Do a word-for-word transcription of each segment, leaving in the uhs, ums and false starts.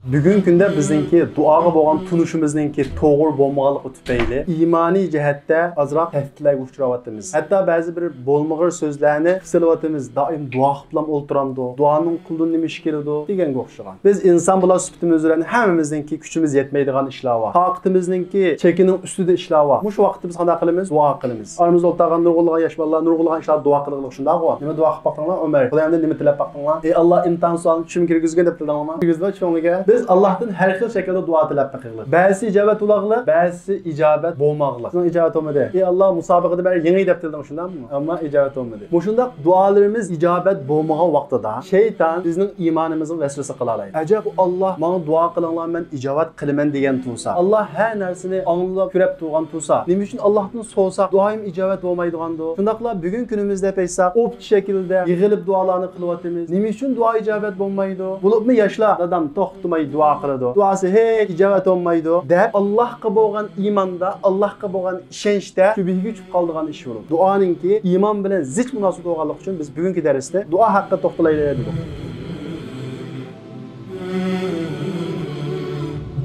بۈگۈنكى كۈندە بىزنىڭكى دۇئاغا بولغان تونۇشىمىزنىڭكى توغرا بولمىغانلىقى تۈپەيلى ئىمانىي جەھەتتە ئازراق تەھدىتلەرگە ئۇچراۋاتىمىز. ھەتتا بەزى بىر بولمىغۇر سۆزلەرنى قىسىلىۋاتىمىز. دائىم دۇئا قىلىپلام ئولتۇرامدۇ؟ دۇئانىڭ قولىدىن نېمە ئىش كېلىدۇ؟ دېگەنگە ئوخشىغان. بىز ئىنسان بولا سۈپىتىمىز بىلەن ھەممىمىزنىڭكى كۈچىمىز يەتمەيدىغان ئىشلار بار. تاقىتىمىزنىڭكى چېكىنىڭ ئۈستىدە ئىشلار بار. مۇشۇ ۋاقىتتا بىز قانداق قىلىمىز؟ دۇئا قىلىمىز. ئارىمىزدا ئولتۇرغان نۇرغۇنلىغان ياش بالىلار نۇرغۇنلىغان ئىشلاردا دۇئا قىلغىلىق شۇنداقغۇ؟ نېمە دۇئا قىلىپ باقتىڭلار، ئۆمەر؟ خۇدايىمدىن نېمە تىلەپ باقتىڭلار؟ ئەي ئاللا، ئىمتىھان سوئالىنى چۈشۈمگە كىرگۈزگىن دەپ تىلىدىڭلارمۇ؟ كىرگۈزدىڭلار چۈشۈڭلارگە؟ بىز ئاللاھتىن ھەر خىل شەكىلدە دۇئا تىلەپ بېقىغلىق. بەزىسى ئىجابەت بولاغلىق، بەزىسى ئىجابەت بولماغلىق. سىزنىڭ ئىجابەت بولمىدى. ئەي ئاللا، مۇسابىقىدە بەر يېڭى دەپ تىلىدىڭ شۇنداقمۇ؟ ئەمما ئىجابەت بولمىدى. مۇشۇنداق دۇئالىرىمىز ئىجابەت بولمىغان ۋاقتىدا شەيتان بىزنىڭ ئىمانىمىزغا ۋەسۋەسە قىلالايدۇ. ئەجەب، ئۇ ئاللا ماڭا دۇئا قىلىڭلار، مەن ئىجابەت قىلىمەن دېگەن تۇرسا، ئاللا ھەر نەرسىنى ئاڭلاپ كۆرەپ تۇرغان تۇرسا، نېمە ئۈچۈن ئاللاھتىن سورىساق دۇئايىم ئىجابەت بولمايدىغاندۇ؟ شۇنداقلا بۈگۈن كۈنىمىزدە پەيساق ئوپچە شەكىلدە يىغىلىپ دۇئالارنى قىلىۋاتىمىز. نېمە ئۈچۈن دۇئا ئىجابەت بولمايدۇ؟ بولۇپمۇ ياشلار، دادام توختىماي دۇئا قىلىدۇ، دۇئاسى ھېچ ئىجابەت بولمايدۇ دەپ، ئاللاھقا بولغان ئىماندا، ئاللاھقا بولغان ئىشەنچتە شۈبھىگە چۈشۈپ قالىدىغان ئىش بولىدۇ. دۇئانىڭكى ئىمان بىلەن زىچ مۇناسىۋىتى بولغانلىقى ئۈچۈن بىز بۈگۈنكى دەرستە دۇئا ھەققىدە توختىلايلى دېدۇق.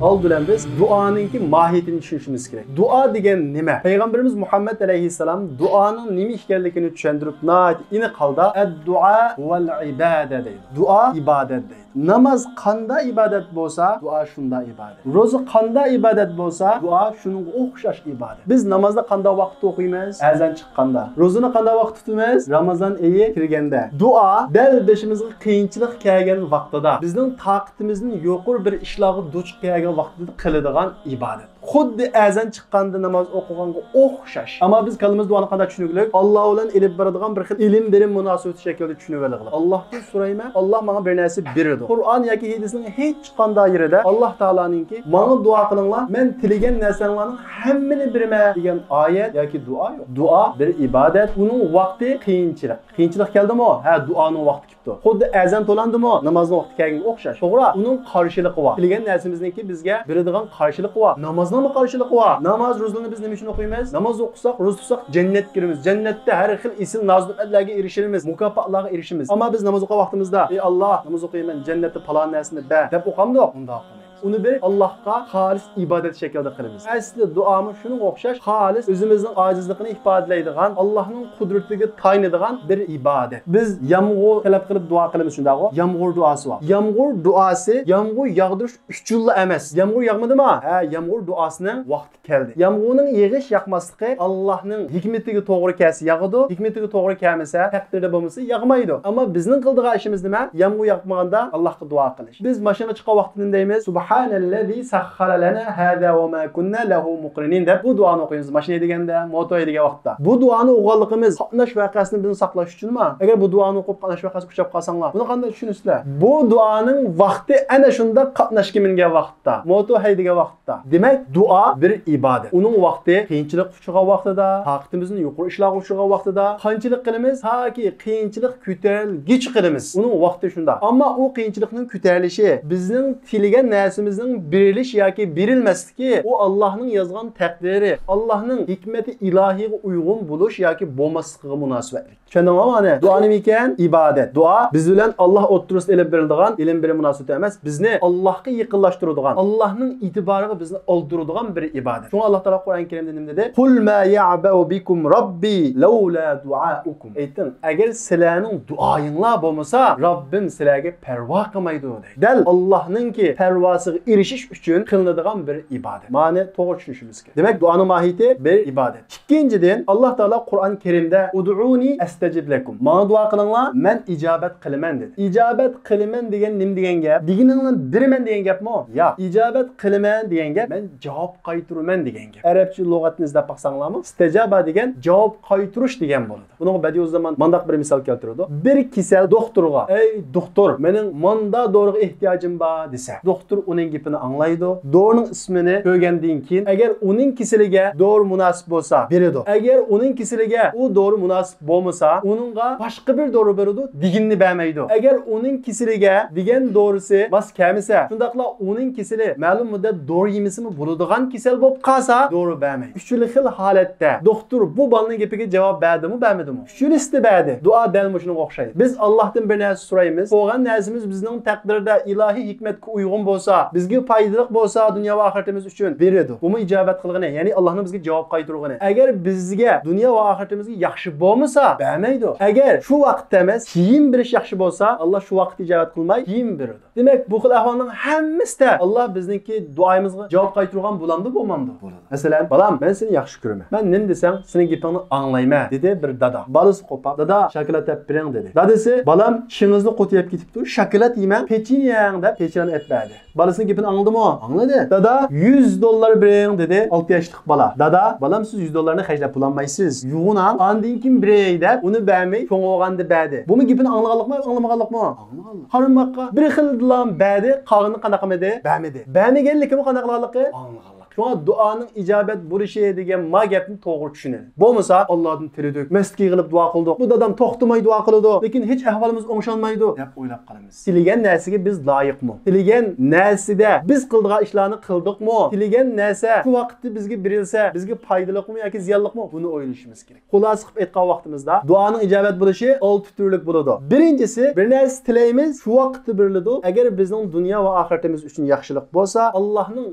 ئالدى بىلەن بىز دۇئانىڭكى ماھىيىتىنى چۈشىنىشىمىز كېرەك. دۇئا دېگەن نېمە؟ پەيغەمبىرىمىز مۇھەممەد ئەلەيھىسسالام دۇئانىڭ نېمە ئىكەنلىكىنى چۈشەندۈرۈپ، ناھايىتى ئېنىق ھالدا، «ئەددۇئا ۋەل ئىبادە» دەيدۇ. دۇئا ئىبادەت دەيدۇ. ناماز قاندا ئىبادەت بولسا، دۇئا شۇندا ئىبادەت. روزا قاندا ئىبادەت بولسا، دۇئا شۇنىڭغا ئوخشاش ئىبادەت. بىز نامازنى قاندا ۋاقىتتا ئوقۇيمىز؟ ئەزان چىققاندا. روزىنى قاندا ۋاقىتتا تۇتىمىز؟ رامازان ئېيى كىرگەندە. دۇئا دەل بېشىمىزغا قىيىنچىلىق كەلگەن ۋاقتىدا، بىزنىڭ تاقىتىمىزدىن يۇقىرى بىر ئىشلارغا دۇچ كەلگەن ۋاقتىدا قىلىدىغان ئىبادەت. خۇددى ئەزان چىققاندا ناماز ئوقۇغانغا ئوخشاش. ئەمما بىز كاللىمىز دۇئانى قانداق چۈشىنىۋالىمىز؟ ئاللا بىلەن ئېلىپ بارىدىغان بىر خىل ئېلىم بېرىم مۇناسىۋىتى شەكلىدە چۈشىنىۋالىمىز. ئاللاھتىن سورايمەن، ئاللا ماڭا بىر نەرسە بېرىدۇ. قۇرئان ياكى ھەدىسنىڭ ھېچقانداق يېرىدە ئاللا تائالانىڭكى «ماڭا دۇئا قىلىڭلار، مەن تىلىگەن نەرسەڭلارنىڭ ھەممىنى بېرىمەن» دېگەن ئايەت ياكى دۇئا يوق. دۇئا بىر ئىبادەت، ئۇنىڭ ۋاقتى قىيىنچىلىق. قىيىنچىلىق كەلدىمۇ؟ ھە، دۇئانىڭ ۋاقتى كېلىپتۇ. خۇددى ئەزان تولاندىمۇ؟ نامازنىڭ ۋاقتى كەلگەنگە ئوخشاش. توغرا، ئۇنىڭ قارشىلىقى بار. تىلىگەن نەرسىمىزنىڭكى بىزگە بېرىدىغان قارشىلىقى بار. نامازنىڭمۇ قارشىلىقى بار. ناماز، روزىلارنى بىز نېمە ئۈچۈن ئوقۇيمىز؟ ناماز ئوقۇساق، روزا تۇتساق، جەننەتكە كىرىمىز. جەننەتتە ھەر خىل ئېسىل ناز-نېمەتلەرگە ئېرىشىمىز، مۇكاپاتلارغا ئېرىشىمىز. ئەمما بىز ناماز ئوقۇغان ۋاقتىمىزدا، «ئەي ئاللا، ناماز ئوقۇيمەن، جەننەتتە پالان نەرسىنى بەر» دەپ ئوقامدۇق؟ ئۇنداق ئوقۇمايمىز. ئۇنى بىر ئاللاھقا خالىس ئىبادەت شەكلىدە قىلىمىز. ئەسلى دۇئامۇ شۇنىڭغا ئوخشاش، خالىس ئۆزىمىزنىڭ ئاجىزلىقىنى ئىپادىلەيدىغان، ئاللاھنىڭ قۇدرىتىگە تايىنىدىغان بىر ئىبادەت. بىز يامغۇر تەلەپ قىلىپ دۇئا قىلىمىز، شۇنداقغۇ؟ يامغۇر دۇئاسى بار. يامغۇر دۇئاسى، يامغۇر ياغدۇرۇش ئۈچۈنلا ئەمەس. يامغۇر ياغمىدىما؟ ھە، يامغۇر دۇئاسىنىڭ ۋاقتى كەلدى. يامغۇرنىڭ يېغىش ياغماسلىقى ئاللاھنىڭ ھېكمىتىگە توغرا كەلسە ياغىدۇ، ھېكمىتىگە توغرا كەلمىسە، تەقدىردە بولمىسا ياغمايدۇ. ئەمما بىزنىڭ قىلىدىغان ئىشىمىز نېمە؟ يامغۇر ياغمىغاندا ئاللاھقا دۇئا قىلىش. بىز ماشىنىغا چىققان ۋاقتىدا نېمە دەيمىز؟ «سۇبھانەللەزى سەخخەرە لەنا ھازا ۋە ما كۇننا لەھۇ مۇقرىنىن» دەپ بۇ دۇئانى ئوقۇيمىز. ماشىنا ھەيدىگەندە، موتور ھەيدىگەن ۋاقىتتا. بۇ دۇئانى ئوقۇغانلىقىمىز قاتناش ۋەقەسىدىن بىزنى ساقلاش ئۈچۈنمۇ؟ ئەگەر بۇ دۇئانى ئوقۇپ قاتناش ۋەقەسىگە ئۇچراپ قالساڭلار، بۇنى قانداق چۈشىنىسىلەر؟ بۇ دۇئانىڭ ۋاقتى ئەنە شۇنداق قاتناشقا مىنگەن ۋاقىتتا، موتور ھەيدىگەن ۋاقىتتا. دېمەك، دۇئا بىر ئىبادەت. ئۇنىڭ ۋاقتى قىيىنچىلىققا ئۇچرىغان ۋاقتىدا، تاقىتىمىزدىن يۇقىرى ئىشلارغا ئۇچرىغان ۋاقتىدا قانچىلىك قىلىمىز؟ تاكى قىيىنچىلىق كۆتەرىلگۈچە قىلىمىز. ئۇنىڭ ۋاقتى شۇنداق. ئەمما ئۇ قىيىنچىلىقنىڭ كۆتەرىلىشى بىزنىڭ تىلىگەن نەرسىمىزنىڭ بېرىلىش ياكى بېرىلمەسلىكى، ئۇ ئاللاھنىڭ يازغان تەقدىرى، ئاللاھنىڭ ھېكمىتى ئىلاھىيغا ئۇيغۇن بولۇش ياكى بولماسلىقىغا مۇناسىۋەتلىك. چۈشەندىڭلارمۇ مانا؟ دۇئا نېمە ئىكەن؟ ئىبادەت. دۇئا بىز بىلەن ئاللاھ ئوتتۇرىسىدا ئېلىپ بېرىلىدىغان ئېلىم بېرىم مۇناسىۋىتى ئەمەس، بىزنى ئاللاھقا يېقىنلاشتۇرىدىغان، ئاللاھنىڭ ئېتىبارىغا بىزنى ئالدۇرىدىغان بىر ئىبادەت. شۇڭا ئاللاھ تائالا قۇرئان كەرىمدە نېمە دېدى؟ «قۇل ما يەئبەئۇ بىكۇم رەببى لەۋلا دۇئائۇكۇم.» ئېيتىڭ، ئەگەر سىلەرنىڭ دۇئايىڭلار بولمىسا، رەببىم سىلەرگە پەرۋا قىلمايدۇ دەيدۇ. دەل ئاللاھنىڭكى پەرۋاسىغا ئېرىشىش ئۈچۈن قىلىنىدىغان بىر ئىبادەت. مانا توغرا چۈشىنىشىمىز كېرەك. دېمەك، دۇئانىڭ ماھىيىتى بىر ئىبادەت. ئىككىنچىدىن، ئاللاھ تائالا قۇرئان كەرىمدە «ئۇدئۇنى ئەستەجىب لەكۇم»، ماڭا دۇئا قىلىڭلار، مەن ئىجابەت قىلىمەن دېدى. ئىجابەت قىلىمەن دېگەن نېمە دېگەن گەپ؟ دېگىنىڭلارنى بېرىمەن دېگەن گەپمۇ؟ ياق. ئىجابەت قىلىمەن دېگەن گەپ مەن جاۋاب قايتۇرىمەن دېگەن گەپ. ئەرەبچە لۇغەتنى ئىزدەپ باقساڭلارمۇ، ئىستىجابە دېگەن جاۋاب قايتۇرۇش دېگەن بولىدۇ. بۇنىڭغا بەدىئۇززامان مانداق بىر مىسال كەلتۈرىدۇ. بىر كېسەل دوختۇرغا، «ئەي دوختۇر، مېنىڭ ماندا دورىغا ئېھتىياجىم بار» دېسە، دوختۇر ئۇنىڭ گېپىنى ئاڭلايدۇ. دورىنىڭ ئىسمىنى كۆرگەندىن كېيىن، ئەگەر ئۇنىڭ كېسىلىگە دورا مۇناسىپ بولسا، بېرىدۇ. ئەگەر ئۇنىڭ كېسىلىگە ئۇ دورا مۇناسىپ بولمىسا، ئۇنىڭغا باشقا بىر دورا بېرىدۇ، دېگىنىنى بەرمەيدۇ. ئەگەر ئۇنىڭ كېسىلىگە دېگەن دورىسى ماس كەلمىسە، شۇنداقلا ئۇنىڭ كېسىلى مەلۇم مۇددەت دورا يېمىسىمۇ بولىدىغان كېسەل بولۇپ قالسا، دورا بەرمەيدۇ. ئۈچىلا خىل ھالەتتە دوختۇر بۇ بالىنىڭ گېپىگە جاۋاب بەردىمۇ، بەرمىدىمۇ؟ ئۈچىلىسىدە بەردى. دۇئا دەل مۇشۇنىڭغا ئوخشايدۇ. بىز ئاللاھتىن بىر نەرسە سورايمىز. سورىغان نەرسىمىز بىزنىڭ تەقدىردە، ئىلاھىي ھېكمەتكە ئۇيغۇن بولسا، بىزگە پايدىلىق بولسا، دۇنيا ۋە ئاخىرىتىمىز ئۈچۈن بېرىدۇ. بۇمۇ ئىجابەت قىلغىنى، يەنى ئاللاھنىڭ بىزگە جاۋاب قايتۇرغىنى. ئەگەر بىزگە دۇنيا ۋە ئاخىرىتىمىزگە ياخشى بولمىسا، بەرمەيدۇ. ئەگەر شۇ ۋاقىتتا ئەمەس، كېيىن بېرىش ياخشى بولسا، ئاللا شۇ ۋاقىتتا ئىجابەت قىلماي، كېيىن بېرىدۇ. دېمەك، بۇ خىل ئەھۋالنىڭ ھەممىسىدە ئاللا بىزنىڭكى دۇئايىمىزغا جاۋاب قايتۇرغان بولامدۇ، بولمامدۇ؟ بولىدۇ. مەسىلەن، بالام، مەن سېنى ياخشى كۆرىمەن. مەن نېمە دېسەڭ، سېنىڭ گېپىڭنى ئاڭلايمەن، دېدى بىر دادا. بالىسى قوپاپ، دادا، شاكىلات ئەپ بېرىڭ، دېدى. دادىسى، بالام، چىشىڭىزنى قۇتى يەپ كېتىپتۇ، شاكىلات يېمەڭ، پېچىنە يەڭ، دەپ پېچىنە ئەپ بەردى. بالىسىنىڭ گېپىنى ئاڭلىدىمۇ؟ ئاڭلىدى. دادا، يۈز دوللار بېرىڭ، دېدى ئالتە ياشلىق بالا. دادا، بالام، سىز يۈز دوللارنى خەجلەپ بولالمايسىز. يۇغىنىڭ، ئاندىن كېيىن بېرەي، دەپ ئۇنى بەرمەي، چوڭ بولغاندا بەردى. بۇمۇ گېپىنى ئاڭلىغانلىقمۇ، ئاڭلىمىغانلىقمۇ؟ ئاڭلىغانلىق. قارىماققا بىر خىلدىلا بەردى، قالغىنىنى قانداق قىلمىدى؟ بەرمىدى. بەرمىگەنلىكىمۇ قانداق قىلغانلىقى؟ ئاڭلىغانلىق. شۇڭا دۇئانىڭ ئىجابەت بولۇشى دېگەن ما گەپنى توغرا چۈشىنىلى. بولمىسا، ئاللادىن تىلىدۇق، مەستكە يىغىلىپ دۇئا قىلدۇق، بۇ دادام توختىماي دۇئا قىلىدۇ، لېكىن ھېچ ئەھۋالىمىز ئوڭشالمايدۇ، دەپ ئويلاپ قالىمىز. تىلىگەن نەرسىگە بىز لايىقمۇ؟ تىلىگەن نەرسىدە بىز قىلىدىغان ئىشلارنى قىلدۇقمۇ؟ تىلىگەن نەرسە شۇ ۋاقىتتا بىزگە بېرىلسە، بىزگە پايدىلىقمۇ ياكى زىيانلىقمۇ؟ بۇنى ئويلىشىمىز كېرەك. خۇلاسە قىلىپ ئېيتقان ۋاقتىمىزدا، دۇئانىڭ ئىجابەت بولۇشى ئالتە تۈرلۈك بولىدۇ. بىرىنچىسى، بىر نەرسە تىلەيمىز، شۇ ۋاقىتتا بېرىلىدۇ. ئەگەر بىزنىڭ دۇنيا ۋە ئاخىرىتىمىز ئۈچۈن ياخشىلىق بولسا، ئاللانىڭ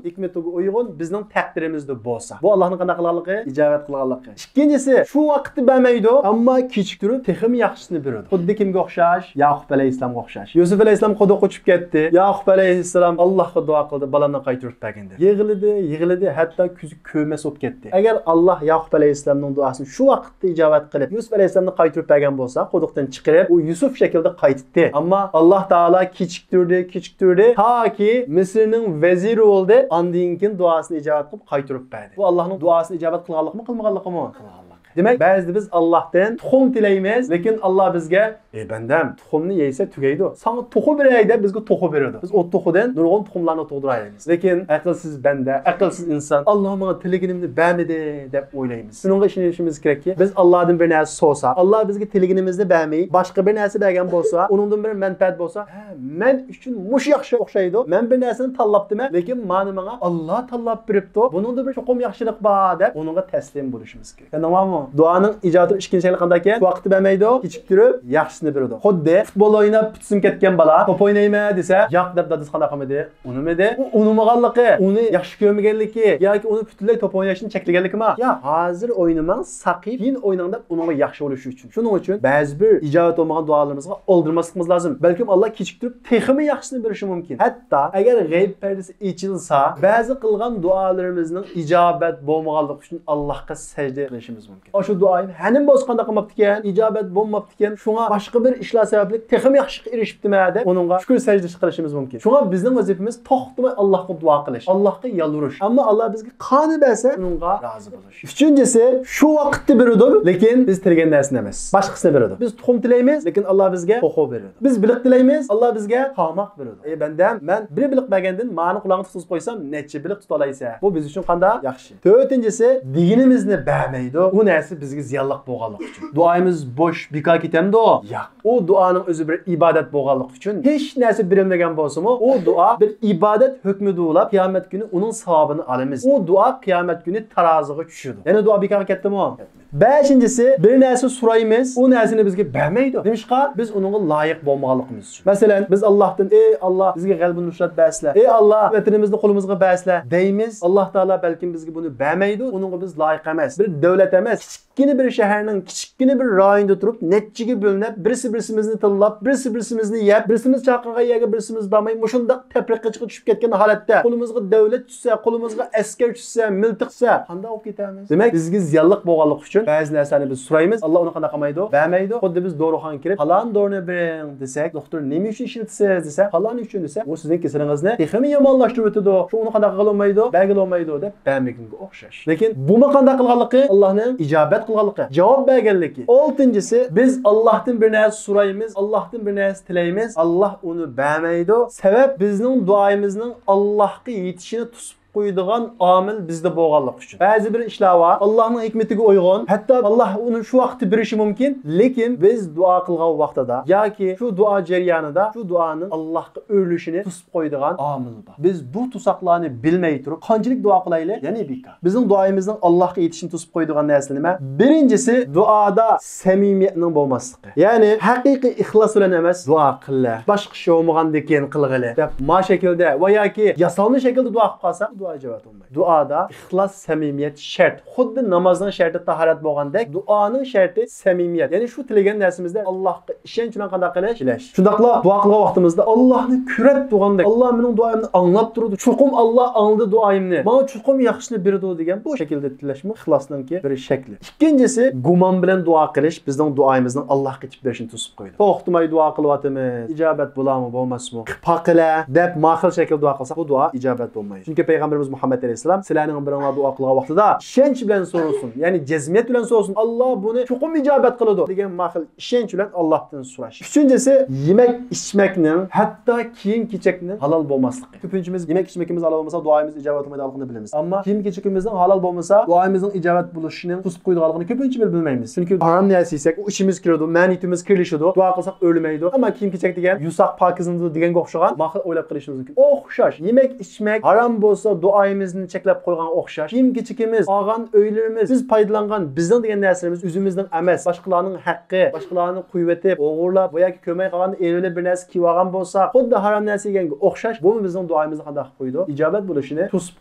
ھېكمىتىگە ئۇيغۇن، بىزنىڭ تەقدىرىمىزدە بولسا، بۇ ئاللانىڭ قانداق قىلغانلىقى؟ ئىجابەت قىلغانلىقى. ئىككىنچىسى، شۇ ۋاقىتتا بەرمەيدۇ، ئەمما كېچىكتۈرۈپ تېخىمۇ ياخشىسىنى بېرىدۇ. خۇددى كىمگە ئوخشاش؟ ياقۇپ ئەلەيھىسسالامغا ئوخشاش. يۈسۈپ ئەلەيھىسسالام قۇدۇققا ئۇچۇپ كەتتى. ياقۇپ ئەلەيھىسسالام ئاللاھقا دۇئا قىلدى، بالامنى قايتۇرۇپ بەرگىن دەپ. يىغلىدى، يىغلىدى، ھەتتا كۆزى كۆرمەس بولۇپ كەتتى. ئەگەر ئاللاھ ياقۇپ ئەلەيھىسسالامنىڭ دۇئاسىنى شۇ ۋاقىتتا ئىجابەت قىلىپ، يۈسۈپ ئەلەيھىسسالامنى قايتۇرۇپ بەرگەن بولسا، قۇدۇقتىن چىقىرىپ، ئۇ يۈسۈپ شەكلىدە قايتتى. ئەمما ئاللاھ تائالا كېچىكتۈردى، كېچىكتۈردى، تاكى مىسىرنىڭ ۋەزىرى بولدى، ئاندىن كېيىن دۇئاسىنى ئىجابەت قىلىپ قايتۇرۇپ بەردى. بۇ ئاللاھنىڭ دۇئاسىنى ئىجابەت قىلغانلىقمۇ، قىلمىغانلىقىمۇ؟ قىلغانلىق. دېمەك، بەزىدە بىز ئاللاھتىن تۇخۇم تىلەيمىز، لېكىن ئاللاھ بىزگە، ئەي بەندەم، تۇخۇمنى يەيسە تۈگەيدۇ. ساڭا توخۇ بېرەي دەپ بىزگە توخۇ بېرىدۇ. بىز ئۇ توخۇدىن نۇرغۇن تۇخۇملارنى تۇغدۇرالايمىز. لېكىن ئەقىلسىز بەندە، ئەقىلسىز ئىنسان، ئاللاھ ماڭا تىلىگىنىمنى بەرمىدى دەپ ئويلايمىز. شۇنىڭغا ئىشىنىشىمىز كېرەككى، بىز ئاللاھدىن بىر نەرسە سورىساق، ئاللاھ بىزگە تىلىگىنىمىزنى بەرمەي، باشقا بىر نەرسە بەرگەن بولسا، ئۇنىڭدىن بىر مەنپەئەت بولسا، ھە، مەن ئۈچۈن مۇشۇ ياخشى ئوخشايدۇ، مەن بىر نەرسىنى تاللاپتىمەن، لېكىن مانا ماڭا ئاللاھ تاللاپ بېرىپتۇ، بۇنىڭدا بىر چوقۇم ياخشىلىق بار دەپ ئۇنىڭغا تەسلىم بولۇشىمىز كېرەك. چۈشەندىڭلارمۇ؟ دۇئانىڭ ئىجابىتى ئىككىنچى شەكلى قانداق ئىكەن؟ شۇ ۋاقىتتا بەرمەيدۇ، كېچىكتۈرۈپ ياخشىسىنى بېرىدۇ. خۇددى فۇتبول ئويناپ پۈتسىمۇ كەتكەن بالا توپ ئوينايمەن دېسە، ياق دەپ دادىسى قانداق قىلمىدى؟ ئۇنىمىدى. ئۇ ئۇنىمىغانلىقى، ئۇنى ياخشى كۆرمىگەنلىكى ياكى ئۇنى پۈتۈنلەي توپ ئويناشتىن چەكلىگەنلىكىما؟ ياق، ھازىر ئوينىماڭ، ساقىيىپ، كېيىن ئويناڭ دەپ ئۇنىڭغا ياخشى بولۇشى ئۈچۈن. شۇنىڭ ئۈچۈن بەزى بىر ئىجابەت بولمىغان دۇئالىرىمىزغا ئالدىرىماسلىقىمىز لازىم. بەلكىم ئاللا كېچىكتۈرۈپ تېخىمۇ ياخشىسىنى بېرىشى مۇمكىن. ھەتتا ئەگەر غەيىب پەردىسى ئېچىلسا، بەزى قىلغان دۇئالىرىمىزنىڭ ئىجابەت بولمىغانلىقى ئۈچۈن ئاللاھقا سەجدە قىلىشىمىز مۇمكىن. ئاشۇ دۇئايىم ھەنىمۇ بولسا قانداق قىلماپتىكەن؟ ئىجابەت بولماپتىكەن. شۇڭا باشقا بىر ئىشلار سەۋەبلىك تېخىمۇ ياخشىلىققا ئېرىشىپتىمەن دەپ ئۇنىڭغا شۈكۈر سەجدىسى قىلىشىمىز مۇمكىن. شۇڭا بىزنىڭ ۋەزىپىمىز توختىماي ئاللاھقا دۇئا قىلىش، ئاللاھقا يالۋۇرۇش. ئەمما ئاللا بىزگە قانى بەرسە، ئۇنىڭغا رازى بولۇش. ئۈچىنچىسى، شۇ ۋاقىتتا بېرىدۇ، لېكىن بىز تىلىگەن نەرسىنى ئەمەس، باشقىسىنى بېرىدۇ. بىز تۇخۇم تىلەيمىز، لېكىن ئاللا بىزگە توخۇ بېرىدۇ. بىز بېلىق تىلەيمىز، ئاللا بىزگە قارماق بېرىدۇ. ئەي بەندەم، مەن بىر بېلىق بەرگەندىن مانى قۇلاقنى تۇتقۇزۇپ قويسام، نەچچە بېلىق تۇتالايسەن؟ بۇ بىز ئۈچۈن قانداق؟ ياخشى. تۆتىنچىسى، دېگىنىمىزنى بەرمەيدۇ. ئۇ نەرسە بىزگە زىيانلىق بولغانلىقى ئۈچۈن. دۇئايىمىز بوش، بىكار كېتەمدۇ؟ ياق. ئۇ دۇئانىڭ ئۆزى بىر ئىبادەت بولغانلىقى ئۈچۈن، ھېچ نەرسە بېرىلمىگەن بولسىمۇ، ئۇ دۇئا بىر ئىبادەت ھۆكمىدە بولۇپ، قىيامەت كۈنى ئۇنىڭ ساۋابىنى ئالىمىز. ئۇ دۇئا قىيامەت كۈنى تارازىغا چۈشىدۇ. يەنى دۇئا بىكارغا كەتتىمۇ؟ بەشىنچىسى، بىر نەرسە سورايمىز، ئۇ نەرسىنى بىزگە بەرمەيدۇ. نېمىشقا؟ بىز ئۇنىڭغا لايىق بولمىغانلىقىمىز ئۈچۈن. مەسىلەن، بىز ئاللاھتىن، ئەي ئاللاھ، بىزگە غەلىبە نۇسرەت بەرسىلە، ئەي ئاللاھ، ۋەتىنىمىزنى قولىمىزغا بەرسىلە دەيمىز. ئاللاھ تائالا بەلكىم بىزگە بۇنى بەرمەيدۇ، ئۇنىڭغا بىز لايىق ئەمەس. بىر دۆلەت ئەمەس، كىچىككىنە بىر شەھەرنىڭ كىچىككىنە بىر رايونىدا تۇرۇپ، نەچچىگە بۆلۈنۈپ، بىرسى بىرسىمىزنى تىللاپ، بىرسى بىرسىمىزنى يەپ، بىرسىمىز چاقىرغان يەرگە بىرسىمىز بارماي، مۇشۇنداق تەپرىقىچىلىققا چۈشۈپ كەتكەن ھالەتتە، قولىمىزغا دۆلەت چۈشسە، قولىمىزغا ئەسكەر چۈشسە، مىلتىق چۈشسە، قانداق بولۇپ كېتەرمىز؟ دېمەك، بىزگە زىيانلىق بولغانلىقى ئۈچۈن بەزى نەرسىلەرنى بىز سورايمىز، ئاللا ئۇنى قانداق قىلمايدۇ؟ بەرمەيدۇ. خۇددى بىز دورىخانىغا كىرىپ، پالان دورىنى بېرىڭ دېسەك، دوختۇر نېمە ئۈچۈن ئىشلىتىسىز دېسە، پالان ئۈچۈن دېسە، ئۇ سىزنىڭ كېسىلىڭىزنى تېخىمۇ يامانلاشتۇرۇۋېتىدۇ. شۇڭا ئۇنى قانداق قىلغىلى بولمايدۇ؟ بەرگىلى بولمايدۇ دەپ بەرمىگىنىگە ئوخشاش. لېكىن بۇمۇ قانداق قىلغانلىقى؟ ئاللاھنىڭ ئىجابەت قىلغانلىقى، جاۋاب بەرگەنلىكى. ئالتىنچىسى، بىز ئاللاھتىن بىر نەرسە سورايمىز، ئاللاھتىن بىر نەرسە تىلەيمىز، ئاللاھ ئۇنى بەرمەيدۇ. سەۋەب، بىزنىڭ دۇئايىمىزنىڭ ئاللاھقا يېتىشىنى توسۇپ قويىدىغان ئامىل بىزدە بولغانلىقى ئۈچۈن. بەزى بىر ئىشلار بار، ئاللاھنىڭ ھېكمىتىگە ئۇيغۇن، ھەتتا ئاللاھ ئۇنى شۇ ۋاقىتتا بېرىشى مۇمكىن، لېكىن بىز دۇئا قىلغان ۋاقتىدا ياكى شۇ دۇئا جەريانىدا شۇ دۇئانىڭ ئاللاھقا ئۆرۈلۈشىنى توسۇپ قويىدىغان ئامىل بار. بىز بۇ تۇساقلارنى بىلمەي تۇرۇپ قانچىلىك دۇئا قىلايلى، يەنە بىكار. بىزنىڭ دۇئايىمىزنىڭ ئاللاھقا يېتىشىنى توسۇپ قويىدىغان نەرسە نېمە؟ بىرىنچىسى، دۇئادا سەمىمىيەتنىڭ بولماسلىقى. يەنى ھەقىقىي ئىخلاس بىلەن ئەمەس، دۇئا قىلە، باشقا ئىش بولمىغاندىكىن قىلغىلى دەپ ما شەكىلدە ۋە ياكى ياسالما شەكىلدە دۇئا قىلىپ قالسا، دۇئا ئىجابەت بولمايدۇ. دۇئادا ئىخلاس، سەمىمىيەت شەرت. خۇددى نامازنىڭ شەرتى تاھارەت بولغاندەك، دۇئانىڭ شەرتى سەمىمىيەت. يەنى شۇ تىلىگەن نەرسىمىزدە ئاللاھقا ئىشەنچ بىلەن قانداق قىلىش؟ تىلەش. شۇنداقلا دۇئا قىلغان ۋاقتىمىزدا ئاللاھنى كۆرۈپ تۇرغاندەك، ئاللاھ مېنىڭ دۇئايىمنى ئاڭلاپ تۇرىدۇ، چوقۇم ئاللاھ ئاڭلىدى دۇئايىمنى، ماڭا چوقۇم ياخشىسىنى بېرىدۇ دېگەن بۇ شەكىلدە تىلەشمۇ ئىخلاسنىڭكى بىر شەكلى. ئىككىنچىسى، گۇمان بىلەن دۇئا قىلىش بىزنىڭ دۇئايىمىزنىڭ ئاللاھقا يېتىپ بېرىشىنى توسۇپ قويىدۇ. توختىماي دۇئا قىلىۋاتىمىز، ئىجابەت بولارمۇ، بولماسمۇ، پاقىلە دەپ ماخىل شەكىلدە دۇئا قىلساق، بۇ دۇئا ئىجابەت بولمايدۇ. چۈنكى پەيغەمبىرىمىز مۇھەممەد ئەلەيھىسسالام، سىلەرنىڭ بىرىڭلار دۇئا قىلغان ۋاقتىدا ئىشەنچ بىلەن سورىسۇن، يەنى جەزمىيەت بىلەن سورىسۇن، ئاللاھ بۇنى چوقۇم ئىجابەت قىلىدۇ دېگەن ماخىل ئىشەنچ بىلەن ئاللاھتىن سوراش. ئۈچىنچىسى، يېمەك ئىچمەكنىڭ، ھەتتا كىيىم كېچەكنىڭ ھالال بولماسلىقى. كۆپىنچىمىز يېمەك ئىچمىكىمىز ھالال بولمىسا، دۇئايىمىز ئىجابەت بولمايدىغانلىقىنى بىلىمىز. ئەمما كىيىم كېچىكىمىزنىڭ ھالال بولمىسا، دۇئايىمىزنىڭ ئىجابەت بولۇشىنىڭ توسۇپ قويىدىغانلىقىنى كۆپىنچىمىز بىلمەيمىز. چۈنكى ھارام نەرسە يېسەك، ئۇ ئىچىمىز كىرىدۇ، مەنىيىتىمىز كىرلىشىدۇ، دۇئا قىلساق ئۆرلىمەيدۇ. ئەمما كىيىم كېچەك دېگەن يۇساق پاكىزلىنىدۇ دېگەنگە ئوخشىغان ماخىل ئويلاپ قېلىشىمىز مۇمكىن. ئوخشاش، يېمەك ئىچمەك ھارام بولسا، دۇئايىمىزنى چەكلەپ قويغانغا ئوخشاش. كىيىم كېچىكىمىز، ئالغان ئۆيلىرىمىز، بىز پايدىلانغان، بىزنىڭ دېگەن نەرسىلىرىمىز ئۆزىمىزنىڭ ئەمەس، باشقىلارنىڭ ھەققى، باشقىلارنى قويۇۋېتىپ، ئوغرىلاپ، بۇ ياكى كۆرمەي قالغاندا ئېلىۋېلىپ بىر نەرسە كىيىۋالغان بولسا، خۇددى ھارام نەرسە يېگەنگە ئوخشاش، بۇمۇ بىزنىڭ دۇئايىمىزنى قانداق قىلىپ قويىدۇ؟ ئىجابەت بولۇشىنى توسۇپ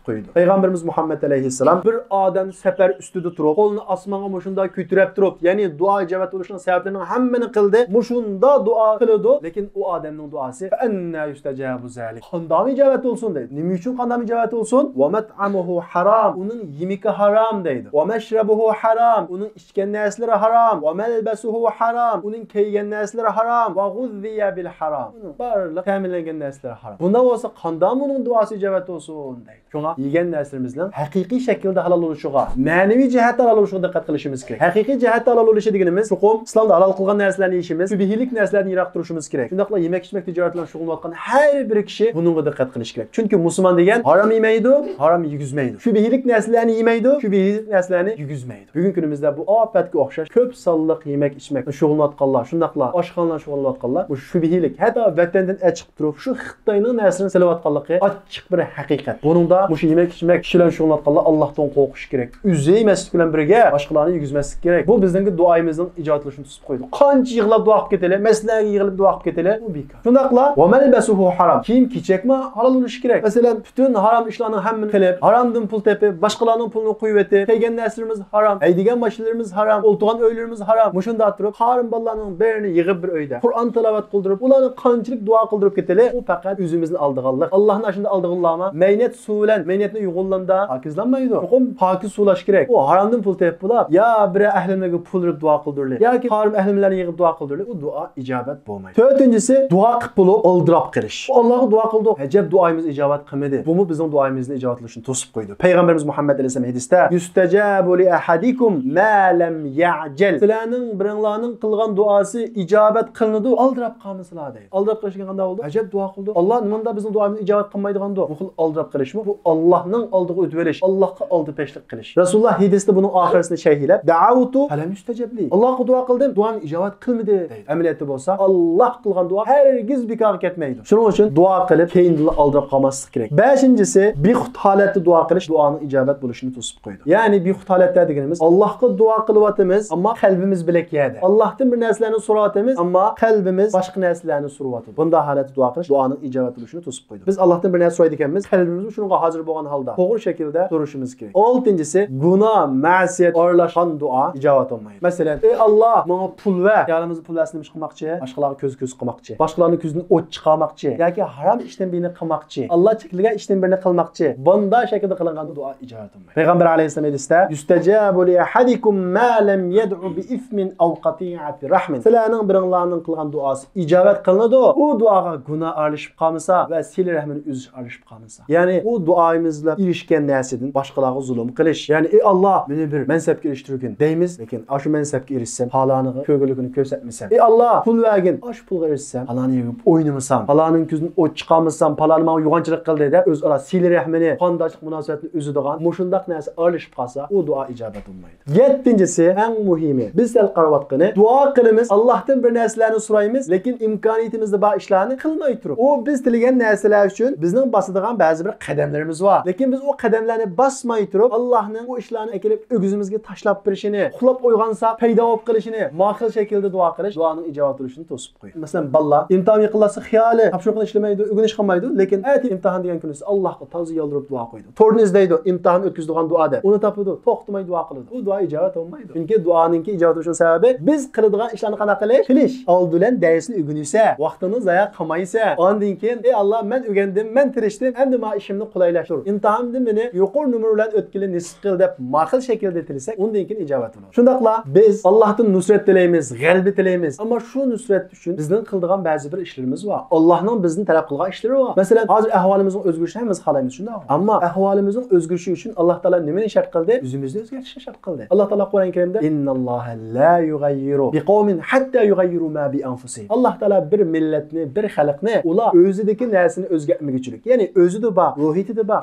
قويىدۇ. پەيغەمبىرىمىز مۇھەممەد ئەلەيھىسسالام بىر ئادەم سەپەر ئۈستىدە تۇرۇپ، قولىنى ئاسمانغا مۇشۇنداق كۆتۈرۈپ تۇرۇپ، يەنى دۇئا ئىجابەت بولۇشنىڭ سەۋەبلىرىنىڭ ھەممىنى قىلدى، مۇشۇنداق دۇئا قىلىدۇ، لېكىن ئۇ ئادەمنىڭ دۇئاسى، فَأَنَّى يُسْتَجَابُ ذَلِكَ؟ قانداقمۇ ئىجابەت بولسۇن دەيدۇ. نېمە ئۈچۈن قانداقمۇ ئىجابەت بولسۇن؟ وَمَطْعَمُهُ حَرَامٌ، ئۇنىڭ يېمىكى ھارام دەيدۇ. وَمَشْرَبُهُ حَرَامٌ، ئۇنىڭ ئىچكەن نەرسىلىرى ھارام. وَمَلْبَسُهُ حَرَامٌ، ئۇنىڭ كىيگەن نەرسىلىرى ھارام. وَغُذِّيَ بِالْحَرَامِ، ئۇنىڭ بارلىق تەمىنلەنگەن نەرسىلىرى ھارام. بۇنداق بولسا قانداقمۇ ئۇنىڭ دۇئاسى ئىجابەت بولسۇن دەيدۇ. شۇڭا يېگەن نەرسىلىرىمىزنىڭ ھەقىقىي شەكىلدە ھالال بولۇشىغا، مەنىۋى جەھەتتە ھالال بولۇشىغا دىققەت قىلىشىمىز كېرەك. ھەقىقىي جەھەتتە ھالال بولۇشى دېگىنىمىز، چوقۇم ئىسلامدا ھالال قىلغان نەرسىلەرنى يېيىشىمىز، شۈبھىلىك نەرسىلەردىن يىراق تۇرۇشىمىز كېرەك. شۇنداقلا يېمەك-ئىچمەك تىجارىتى بىلەن شۇغۇللىنىۋاتقان ھەر بىر كىشى بۇنىڭغا دىققەت قىلىشى كېرەك. چۈنكى مۇسۇلمان دېگەن ھارام يېمەيدۇ، ھارام يېگۈزمەيدۇ. شۈبھىلىك نەرسىلەرنى يېمەيدۇ، شۈبھىلىك نەرسىلەرنى يېگۈزمەيدۇ. بۈگۈنكى كۈنىمىزدە بۇ ئاپەتكە ئوخشاش كۆپ سانلىق يېمەك-ئىچمەك شۇغۇللىنىۋاتقانلار، شۇنداقلا ئاشخانىلار شۇغۇللىنىۋاتقانلار، بۇ شۈبھىلىك، ھەتتا ۋەتەندىن ئەچىقىپ تۇرۇپ، شۇ خىتاينىڭ نەرسىلىرىنى سېلىۋاتقانلىقى ئاچچىق بىر ھەقىقەت. بۇنىڭدا مۇشۇ يېمەك-ئىچمەك ئىشى بىلەن شۇغۇللىنىۋاتقانلار ئاللاھتىن قورقۇشى كېرەك. ئۆزى يېمەسلىك بىلەن بىرگە باشقىلارنى يېگۈزمەسلىك كېرەك. بۇ بىزنىڭكى دۇئايىمىزنىڭ ئىجابەتلىشىنى توسۇپ قويىدۇ. قانچە يىغلاپ دۇئا قىلىپ كېتەيلى، مەسچىتلەرگە يىغىلىپ دۇئا قىلىپ كېتەيلى، بۇ بىكار. شۇنداقلا، وَمَلْبَسُهُ حَرَامٌ، كىيىم-كېچەكمۇ ھالال بولۇشى كېرەك. مەسىلەن، پۈتۈن ھارام ئىشلارنىڭ ھەممىنى قىلىپ، ھارامدىن پۇل تېپىپ، باشقىلارنىڭ پۇلىنى قويۇۋېتىپ، كىيگەن نەرسىلىرىمىز ھارام، ھەيدىگەن ماشىنىلىرىمىز ھارام، ئولتۇرغان ئۆيلىرىمىز ھارام. مۇشۇنداق تۇرۇپ، قارىم بالىلارنىڭ بېرىنى يىغىپ بىر ئۆيدە قۇرئان تىلاۋەت قىلدۇرۇپ، ئۇلارنى قانچىلىك دۇئا قىلدۇرۇپ كېتەيلى، ئۇ پەقەت ئۆزىمىزنى ئالدىغانلىق. ئاللاھنى ئاشۇنداق ئالدىغىلىما؟ مەينەت سۇ بىلەن مەينەتنى يۇغۇنغاندا پاكىزلانمايدۇ. چوقۇم پاكىز سۇلاشى كېرەك. ئۇ ھارامدىن پۇل تېپىپ بولاپ، يا بىرەر ئەھلىمىزگە پۇل بېرىپ دۇئا قىلدۇرلى ياكى قارىم ئەھلىمىزلەرنى يىغىپ دۇئا قىلدۇرلى، ئۇ دۇئا ئىجابەت بولمايدۇ. تۆتىنچىسى، دۇئا قىلىپ بولۇپ ئالدىراپ قېلىش. ئاللاھقا دۇئا قىلدۇق، ئەجەب دۇئايىمىز ئىجابەت قىلمىدى. بۇمۇ بىزنىڭ دۇئايىمىزنى ئىجابەتلىشىنى توسۇپ قويدى. پەيغەمبىرىمىز مۇھەممەد ئەلەيھىسسالام ھەدىستە، يُسْتَجَابُ لِأَحَدِكُمْ مَا لَمْ يَعْجَلْ، سىلەرنىڭ بىرىڭلارنىڭ قىلغان دۇئاسى ئىجابەت قىلىنىدۇ، ئالدىراپ قالمىسىلا دەيدۇ. ئالدىراپ قېلىش دېگەن قانداق بولىدۇ؟ ئەجەب دۇئا قىلدۇق، ئاللا نېمانداق بىزنىڭ دۇئايىمىزنى ئىجابەت قىلمايدىغاندۇ؟ بۇ خىل ئالدىراپ قېلىشمۇ؟ بۇ ئاللاھنىڭ ئالدىغا ئۆتۈۋېلىش، ئاللاھقا ئالدى پەشلىك قىلىش. رەسۇلۇللا ھەدىستە بۇنىڭ ئاخىرىسىنى شەرھلەپ، دَعَوْتُ فَلَمْ يُسْتَجَبْ لِي، ئاللاھقا دۇئا قىلدىم، دۇئام ئىجابەت قىلمىدى دەيدۇ. ئەمەلىيەتتە بولسا، ئاللاھ قىلغان دۇئا ھەرگىز بىكارغا كەتمەيدۇ. شۇنىڭ ئۈچۈن دۇئا قىلىپ، كەينىدىنلا ئالدىراپ قالماسلىق كېرەك. بەشىنچىسى، بىخۇد ھالەتتە دۇئا قىلىش دۇئانىڭ ئىجابەت بولۇشىنى توسۇپ قويىدۇ. يەنى بىخۇد ھالەتتە دېگىنىمىز، ئاللاھقا دۇئا قىلىۋاتىمىز، ئەمما قەلبىمىز بىلەك يەردە. ئاللاھتىن بىر نەرسىلەرنى سوراۋاتىمىز، ئەمما قەلبىمىز باشقا نەرسىلەرنى سوراۋاتىدۇ. بۇنداق ھالەتتە دۇئا قىلىش دۇئانىڭ ئىجابەت بولۇشىنى توسۇپ قويىدۇ. بىز ئاللاھتىن بىر نەرسە سورايدىكەنمىز، قەلبىمىزمۇ شۇنىڭغا ھازىر بولغان ھالدا توغرا شەكىلدە تۇرۇشىمىز كېرەك. ئالتىنچىسى، گۇناھ، مەسىيەت ئارىلاشقان دۇئا ئىجابەت بولمايدۇ. مەسىلەن، ئى ئاللاھ، ماڭا پۇل بەر. خىيالىمىزدا پۇل بەرسە نېمە ئىش قىلماقچى؟ باشقىلارغا كۆز كۆز قىلماقچى. باشقىلارنىڭ كۆزىدىن ئوت چىقارماقچى. ياكى ھارام ئىشتىن بىرنى قىلماقچى. ئاللاھ چەكلىگەن ئىشتىن بىرنى قىلماقچى. بۇنداق شەكىلدە قىلىنغان دۇئا ئىجابەت بولمايدۇ. پەيغەمبەر ئەلەيھىسسالام ھەدىستە، يُسْتَجَابُ لِأَحَدِكُمْ مَا لَمْ يَدْعُ بِإِثْمٍ أَوْ قَطِيعَةِ رَحِمٍ، سىلەرنىڭ بىرىڭلارنىڭ قىلغان دۇئاسى ئىجابەت قىلىنىدۇ، ئۇ دۇئاغا گۇناھ ئارىلىشىپ قالمىسا ۋە سىلە رەھمىنى ئۈزۈش ئارىلىشىپ قالمىسا. يەنى ئۇ دۇئايىمىز بىلەن ئېرىشكەن نەرسىدىن باشقىلارغا زۇلۇم قىلىش. يەنى، ئى ئاللاھ، مېنى بىر مەنسەپكە ئېرىشتۈرگىن دەيمىز، لېكىن ئاشۇ مەنسەپكە ئېرىشسەم، پالانىغا كۆرگۈلۈكىنى كۆرسەتمىسەم. ئى ئاللاھ، پۇل بەرگىن، ئاشۇ پۇلغا ئېرىشسەم، پالانى يېگىپ ئوينىمىسام، پالانىڭ كۆزىدىن ئوت چىقارمىسام، پالانى ماڭا يوغانچىلىق قىلدى دەپ ئۆزئارا سىلە رەھمىنى، قانداشلىق مۇناسىۋەتنى ئۈزىدىغان مۇشۇنداق نەرسە ئارىلىشىپ قالسا، ئۇ دۇئا ئىجابەت بولمايدۇ. يەتتىنچىسى، ئەڭ مۇھىمى، بىز سەل قاراۋاتقىنى، دۇئا قىلىمىز، ئاللاھتىن بىر نەرسىلەرنى سورايمىز، لېكىن ئىمكانىيىتىمىزدە بار ئىشلارنى قىلماي تۇرۇپ، ئۇ بىز تىلىگەن نەرسىلەر ئۈچۈن بىزنىڭ باسىدىغان بەزى بىر قەدەملىرىمىز بار. لېكىن بىز ئۇ قەدەملەرنى باسماي تۇرۇپ، ئاللاھنىڭ ئۇ ئىشلارنى ئەكېلىپ ئۆگزىمىزگە تاشلاپ بېرىشىنى، ئۇخلاپ ئويغانساق پەيدا بولۇپ قېلىشىنى، ما خىل شەكىلدە دۇئا قىلىش دۇئانىڭ ئىجابەت بولۇشىنى توسۇپ قويىدۇ. مەسىلەن، بالىلار ئىمتىھان يېقىنلاشسا خىيالى، تاپشۇرۇقنى ئىشلىمەيدۇ، ئۆگىنىش قىلمايدۇ، لېكىن ئەتە ئىمتىھان دېگەن كۈنى ئاللاھقا تازا يالۋۇرۇپ دۇئا قويىدۇ. توردىن ئىزدەيدۇ، ئىمتىھان ئۆتكۈزىدىغان دۇئا دەپ. ئۇنى تاپىدۇ، توختىماي دۇئا قىلىدۇ. ئۇ دۇئا ئىجابەت بولمايدۇ. چۈنكى دۇئانىڭكى ئىجابەت بولۇشىنىڭ سەۋەبى، بىز قىلىدىغان ئىشلارنى قانداق قىلىش؟ قىلىش. ئالدى بىلەن دەرسنى ئۆگىنىسە، ۋاقتىڭنى زايە قىلمايسە، ئاندىن كېيىن، ئەي ئاللا، مەن ئۆگەندىم، مەن تىرىشتىم، ئەمدى ما ئىشىمنى قولايلاشتۇر. ئىمتىھاندىن مېنى يۇقىرى نومۇر بىلەن ئۆتكىلى نېسىپ قىل دەپ، ما خىل شەكىلدە تىلىسەك، ئۇندىن كېيىن ئىجابەت بولىدۇ. شۇنداقلا بىز ئاللاھتىن نۇسرەت تىلەيمىز، غەلىبە تىلەيمىز. ئەمما شۇ نۇسرەت ئۈچۈن بىزنىڭ قىلىدىغان بەزى بىر ئىشلىرىمىز بار. ئاللاھنىڭ بىزدىن تەلەپ قىلغان ئىشلىرى بار. مەسىلەن، ھازىر ئەھۋالىمىزنىڭ ئۆزگىرىشىنى ھەممىمىز خالايمىز، شۇنداقمۇ؟ ئەمما ئەھۋالىمىزنىڭ ئۆزگىرىشى ئۈچۈن ئاللاھ تائالا نېمىنى شەرت قىلدى؟ ئۆزىمىزنى ئۆزگەرتىشنى شەرت قىلدى. ئاللاھ تائالا قۇرئان كەرىمدە، «إن الله لا يغير بقوم حتى يغيروا ما بأنفسهم». ئاللاھ تائالا بىر مىللەتنى، بىر خەلقنى ئۇلار ئۆزىدىكى نەرسىنى ئۆزگەرتمىگۈچىلىك، يەنى ئۆزىدە بار، روھىيىتىدە بار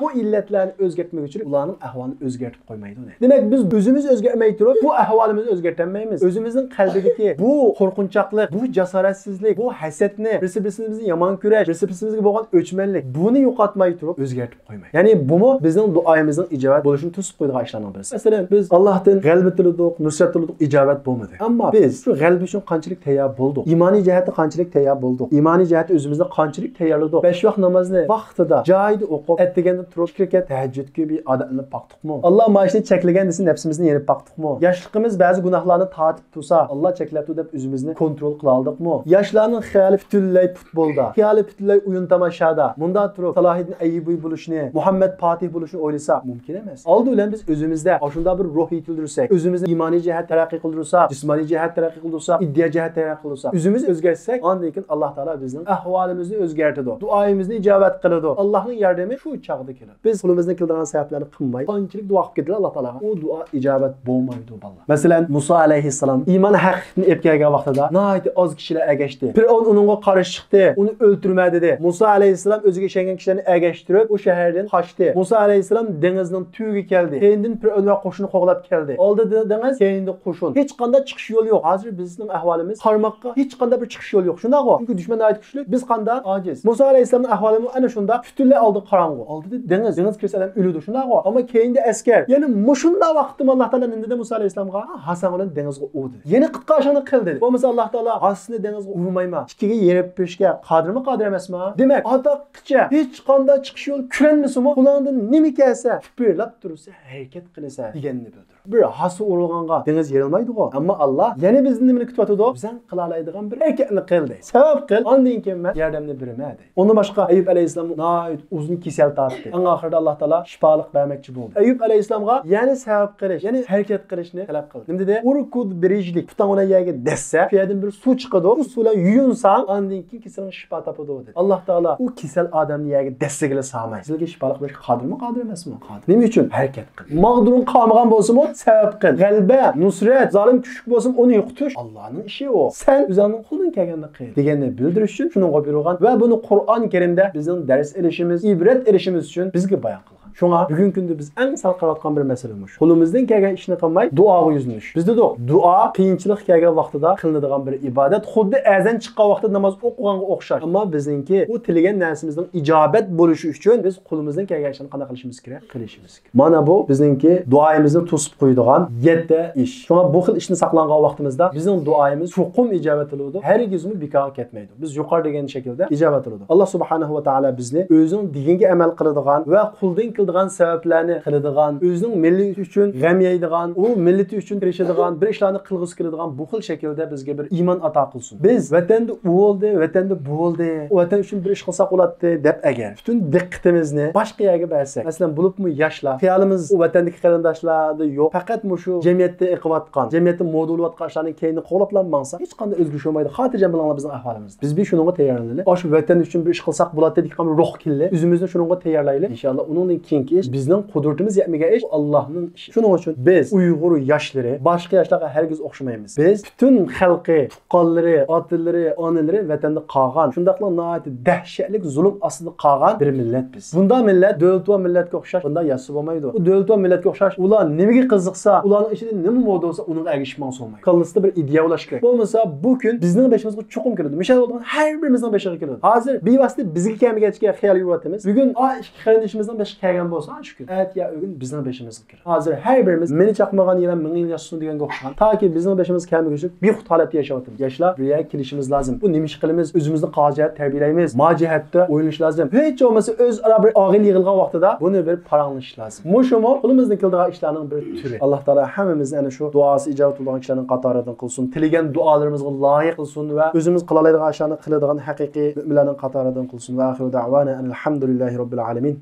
بۇ ئىللەتلەرنى ئۆزگەرتمىگۈچىلىك ئۇلارنىڭ ئەھۋالىنى ئۆزگەرتىپ قويمايدۇ، دەيدۇ. دېمەك، بىز ئۆزىمىز ئۆزگەرمەي تۇرۇپ، بۇ ئەھۋالىمىزنى ئۆزگەرتەلمەيمىز. ئۆزىمىزنىڭ قەلبىدىكى بۇ قورقۇنچاقلىق، بۇ جاسارەتسىزلىك، بۇ ھەسەتنى، بىرسى بىرسىمىزگە يامان كۆرۈش، بىرسى بىرسىمىزگە بولغان ئۆچمەنلىك، بۇنى يوقاتماي تۇرۇپ ئۆزگەرتىپ قويمايدۇ. يەنى بۇمۇ بىزنىڭ دۇئايىمىزنىڭ ئىجابەت بولۇشىنى توسۇپ قويىدىغان ئىشلارنىڭ بىرسى. مەسىلەن، بىز ئاللاھتىن غەلىبە تىلىدۇق، نۇسرەت تىلىدۇق، ئىجابەت بولمىدى. ئەمما بىز شۇ غەلىبە ئۈچۈن قانچىلىك تەييار بولدۇق؟ ئىمانىي جەھەتتە قانچىلىك تەييار بولدۇق؟ ئىمانىي جەھەتتە ئۆزىمىزنى قانچىلىك تەييارلىدۇق؟ بەش ۋاق نامازنى ۋاقتىدا، جايىدا ئوقۇپ، ئەتىگەندىن تۇرۇپ، ئىككى رەكەت تەھەججۇدكە بىر ئادەتلىنىپ باقتۇق. باقتۇقمۇ؟ ئاللا ما ئىشنى چەكلىگەن دېسە، نەپسىمىزنى يېنىپ باقتۇقمۇ؟ ياشلىقىمىز بەزى گۇناھلارنى تارتىپ تۇرسا، ئاللا چەكلەپتۇ دەپ ئۆزىمىزنى كونترول قىلالدۇقمۇ؟ ياشلارنىڭ خىيالى پۈتۈنلەي پۇتبولدا، خىيالى پۈتۈنلەي ئويۇن تاماشادا. مۇنداق تۇرۇپ، سالاھىدىن ئەييۇبى بولۇشنى، مۇھەممەد پاتىھ بولۇشنى ئويلىسا، مۇمكىن ئەمەس. ئالدى بىلەن بىز ئۆزىمىزدە ئاشۇنداق بىر روھ يېتىلدۈرسەك، ئۆزىمىزنى ئىمانىي جەھەت تەرەققىي قىلدۇرساق، جىسمانىي جەھەت تەرەققىي قىلدۇرساق، ئىدىيە جەھەت تەرەققىي قىلدۇرساق، ئۆزىمىز ئۆزگەرتسەك، ئاندىن كېيىن ئاللا تائالا بىزنىڭ ئەھۋالىمىزنى ئۆزگەرتىدۇ، دۇئايىمىزنى ئىجابەت قىلىدۇ. ئاللانىڭ ياردىمى شۇ چاغدا كېلىدۇ. بىز قولىمىزدىن كېلىدىغان سەۋەبلەرنى قىلماي، قانچىلىك دۇئا قىلىپ كېتىلە، ئاللا تائالاغا ئۇ دۇئا ئىجابەت بولمايدۇ، بالىلار. مەسىلەن، مۇسا ئەلەيھىسسالام ئىمان ھەقىقىتىنى ئېلىپ كەلگەن ۋاقتىدا ناھايىتى ئاز كىشىلەر ئەگەشتى. پىرئەۋن ئۇنىڭغا قارشى چىقتى، ئۇنى ئۆلتۈرمە دېدى. مۇسا ئەلەيھىسسالام ئۆزىگە ئىشەنگەن كىشىلەرنى ئەگەشتۈرۈپ، ئۇ شەھەردىن قاچتى. مۇسا ئەلەيھىسسالام دېڭىزنىڭ تۈۋىگە كەلدى. كېيىندىن پىرئەۋن ۋە قوشۇنى قوغلاپ كەلدى. ئالدىدا دېڭىز، كەينىدە قوشۇن. ھېچقانداق چىقىش يولى يوق. ھازىر بىزنىڭ ئەھۋالىمىز قارىماققا ھېچقانداق بىر چىقىش يولى يوق. شۇنداقغۇ؟ چۈنكى دۈشمەن ناھايىتى كۈچلۈك، بىز قانداق؟ ئاجىز. مۇسا ئەلەيھىسسالامنىڭ ئەھۋالىمۇ ئەنە شۇنداق. پۈتۈنلەي ئالدى قاراڭغۇ. ئالدىدا دېڭىز. دېڭىز كىرسە ئادەم ئۆلىدۇ. شۇنداقغۇ؟ ئەمما كەينىدە ئەسكەر. يەنە مۇشۇنداق ۋاقىتتا ئاللا تائالا نېمە دېدى مۇسا ئەلەيھىسسالامغا؟ ھاساڭ بىلەن دېڭىزغا ئۇر دېدى. يەنە قىتقارىشىڭنى قىل دېدى. بولمىسا ئاللا تائالا ھاسىنى دېڭىزغا ئۇرمايما، ئىككىگە يېرىپ بېرىشكە قادىرمۇ قادىر ئەمەسما؟ دېمەك، ئاتاققىچە ھېچقانداق چىقىش يولى كۆرۈنمىسىمۇ، قولۇڭدىن نېمە كەلسە، پىپىرلاپ تۇرسا، ھەرىكەت قىلىسەن دېگەننى بىلدۈرىدۇ. بىر ھاسا ئۇرۇلغانغا دېڭىز يېرىلمايدىغۇ. ئەمما ئاللا يەنە بىزدىن نېمىنى كۈتۈۋاتىدۇ؟ بىزنىڭ قىلالايدىغان بىر ھەرىكەتنى قىل دەيدۇ. سەۋەب قىل، ئاندىن كېيىن مەن ياردەمنى بېرىمەن دەيدۇ. ئۇندىن باشقا ئەييۇب ئەلەيھىسسالام ناھايىتى ئۇزۇن كېسەل تارتتى. ئەڭ ئاخىرىدا ئاللا تائالا شىپالىق بەرمەكچى بولدى. ئەييۇب ئەلەيھىسسالامغا يەنە سەۋەب قىلىش، يەنە ھەرىكەت قىلىشنى تەلەپ قىلدى. نېمە دېدى؟ ئۇركۇد بىرىجلىك، پۇتۇڭ بىلەن يەرگە دەسسە، شۇ يەردىن بىر سۇ چىقىدۇ، ئۇ سۇ بىلەن يۇيۇنساڭ، ئاندىن كېيىن كېسىلىڭ شىپا تاپىدۇ دېدى. ئاللا تائالا ئۇ كېسەل ئادەمنى يەرگە دەسسىگىلى سالماي، سىزگە شىپالىق بېرىشكە قادىرمۇ قادىر ئەمەسمۇ؟ قادىر. نېمە ئۈچۈن؟ ھەرىكەت قىل. ماغدۇرۇڭ قالمىغان بولسىمۇ، سەۋەب قىل. غەلىبە، نۇسرەت، زالىم كۈچلۈك بولسىمۇ، ئۇنى يوقىتىش ئاللانىڭ ئىشى ئۇ. سەن ئۆزۈڭنىڭ قولىدىن كەلگەننى قىل دېگەننى بىلدۈرۈش ئۈچۈن شۇنىڭغا بۇيرۇلغان ۋە بۇنى قۇرئان كەرىمدە بىزنىڭ دەرس ئېلىشىمىز، ئىبرەت ئېلىشىمىز ئۈچۈن بىزگە بايان قىلغان. شۇڭا بۈگۈنكى كۈندە بىز ئەڭ سەل قىلىۋاتقان بىر مەسىلە مۇشۇ. قولىمىزدىن كەلگەن ئىشنى قىلماي، دۇئاغا يۈزلىنىش. بىز دېدۇق، دۇئا قىيىنچىلىق كەلگەن ۋاقتىدا قىلىنىدىغان بىر ئىبادەت، خۇددى ئەزان چىققان ۋاقتىدا ناماز ئوقۇغانغا ئوخشاش. ئەمما بىزنىڭكى ئۇ تىلىگەن نەرسىمىزنىڭ ئىجابەت بولۇشى ئۈچۈن بىز قولىمىزدىن كەلگەن ئىشلارنى قانداق قىلىشىمىز كېرەك؟ قىلىشىمىز كېرەك. مانا بۇ بىزنىڭكى دۇئايىمىزنى توسۇپ قويىدىغان يەتتە ئىش. شۇڭا بۇ خىل ئىشنى ساقلانغان ۋاقتىمىزدا بىزنىڭ دۇئايىمىز چوقۇم ئىجابەت بولىدۇ، ھەرگىزمۇ بىكارغا كەتمەيدۇ. بىز يۇقىرى دېگەن شەكىلدە ئىجابەت بولىدۇ. ئاللا سۇبھانەھۇ ۋە تائالا بىزنى ئۆزىنىڭ دېگىنىگە ئەمەل قىلىدىغان ۋە قولىدىن كېلىدىغان سەۋەبلەرنى قىلىدىغان، ئۆزىنىڭ مىللىتى ئۈچۈن غەم يەيدىغان، ئۇ مىللىتى ئۈچۈن تىرىشىدىغان، بىر ئىشلارنى قىلغۇسى كېلىدىغان بۇ خىل شەكىلدە بىزگە بىر ئىمان ئاتا قىلسۇن. بىز ۋەتەندە ئۇ بولدى، ۋەتەندە بۇ بولدى، ۋەتەن ئۈچۈن بىر ئىش قىلساق بولاتتى دەپ ئەگەر پۈتۈن دىققىتىمىزنى باشقا يەرگە بەرسەك، مەسىلەن، بولۇپمۇ ياشلار، خىيالىمىز ئۇ ۋەتەندىكى قېرىنداشلاردا يوق، پەقەت مۇشۇ جەمئىيەتتە ئېقىۋاتقان، جەمئىيەتتە ماۋجۇت بولۇۋاتقان ئىشلارنىڭ كەينىدىن قوغلاپلا ماڭسا، ھېچقانداق ئۆزگىرىش بولمايدۇ. خاتىرجەم بولۇڭلار بىزنىڭ ئەھۋالىمىزدا. بىز بىر شۇنىڭغا تەييارلىنىلى. ئاشۇ ۋەتەن ئۈچۈن بىر ئىش قىلساق بولاتتى دېگەن روھ كېلىلى. ئۆزىمىزنى شۇنىڭغا تەييارلايلى. ئىنشائاللا، ئۇنىڭدىن كېيىن ئىش، بىزنىڭ قۇدرىتىمىز يەتمىگەن ئىش، ئۇ ئاللاھنىڭ ئىشى. شۇنىڭ ئۈچۈن بىز ئۇيغۇر ياشلىرى باشقا ياشلارغا ھەرگىز ئوخشىمايمىز. بىز پۈتۈن خەلقى، تۇغقانلىرى، ئاتىلىرى، ئانىلىرى ۋەتەندە قالغان، شۇنداقلا ناھايىتى دەھشەتلىك زۇلۇم ئاستىدا قالغان بىر مىللەت بىز. بۇنداق مىللەت دۆلىتىۋار مىللەتكە ئوخشاش بۇنداق ياشىسا بولمايدۇ. بۇ دۆلىتىۋار مىللەتكە ئوخشاش ئۇلار نېمىگە قىزىقسا، ئۇلارنىڭ ئىچىدە نېمە مودا بولسا، ئۇنىڭغا ئەگىشىپ ماڭسا بولمايدۇ. كاللىسىدا بىر ئىدىيە بولۇش كېرەك. بولمىسا بۇ كۈن بىزنىڭ بېشىمىزغا چوقۇم كېلىدۇ. مىشەل بولىدىغان ھەر بىرىمىزنىڭ بېشىغا كېلىدۇ. ھازىر بىۋاسىتە بىزگە كەلمىگەچكە خىيال يۈرۈۋاتىمىز. بۈگۈن ئا ئىككى قېرىندىشىمىزنىڭ بېشىغا كەلگەن بولسا، شۇ كۈن ئەتە يا ئۆگۈن بىزنىڭ بېشىمىزغا كېلىدۇ. ھازىر ھەر بىرىمىز مېنى چاقمىغان يىلان مىڭ يىل ياشىسۇن دېگەنگە ئوخشىغان، تاكى بىزنىڭ بېشىمىزغا كەلمىگۈچىلىك بىخۇد ھالەتتە ياشاۋاتىمىز. ياشلار، بىر يەرگە كېلىشىمىز لازىم. بۇ نېمە ئىش قىلىمىز؟ ئۆزىمىزنى قايسى جەھەتتە تەربىيەلەيمىز؟ ما جەھەتتە ئويلىنىش لازىم. ھېچ بولمىسا ئۆزئارا بىر ئاغىل يىغىلغان ۋاقتىدا بۇنى بىر پاراڭلىشىش لازىم. مۇشۇمۇ قولىمىزدىن كېلىدىغان ئىشلارنىڭ بىر تۈرى. ئاللا تائالا ھەممىمىزنى ئەنە شۇ دۇئاسى ئىجابەت بولىدىغان كىشىلەرنىڭ قاتارىدىن قىلسۇن. تىلىگەن دۇئالىرىمىزغا لايىق قىلسۇن ۋە ئۆزىمىز قىلالايدىغان ئىشلارنى قىلىدىغان ھەقىقىي مۆمىنلەرنىڭ قاتارىدىن قىلسۇن. ۋە ئاخىرۇ دەئۋانا ئەنىل ھەمدۇلىللاھى رەببىل ئالەمىن.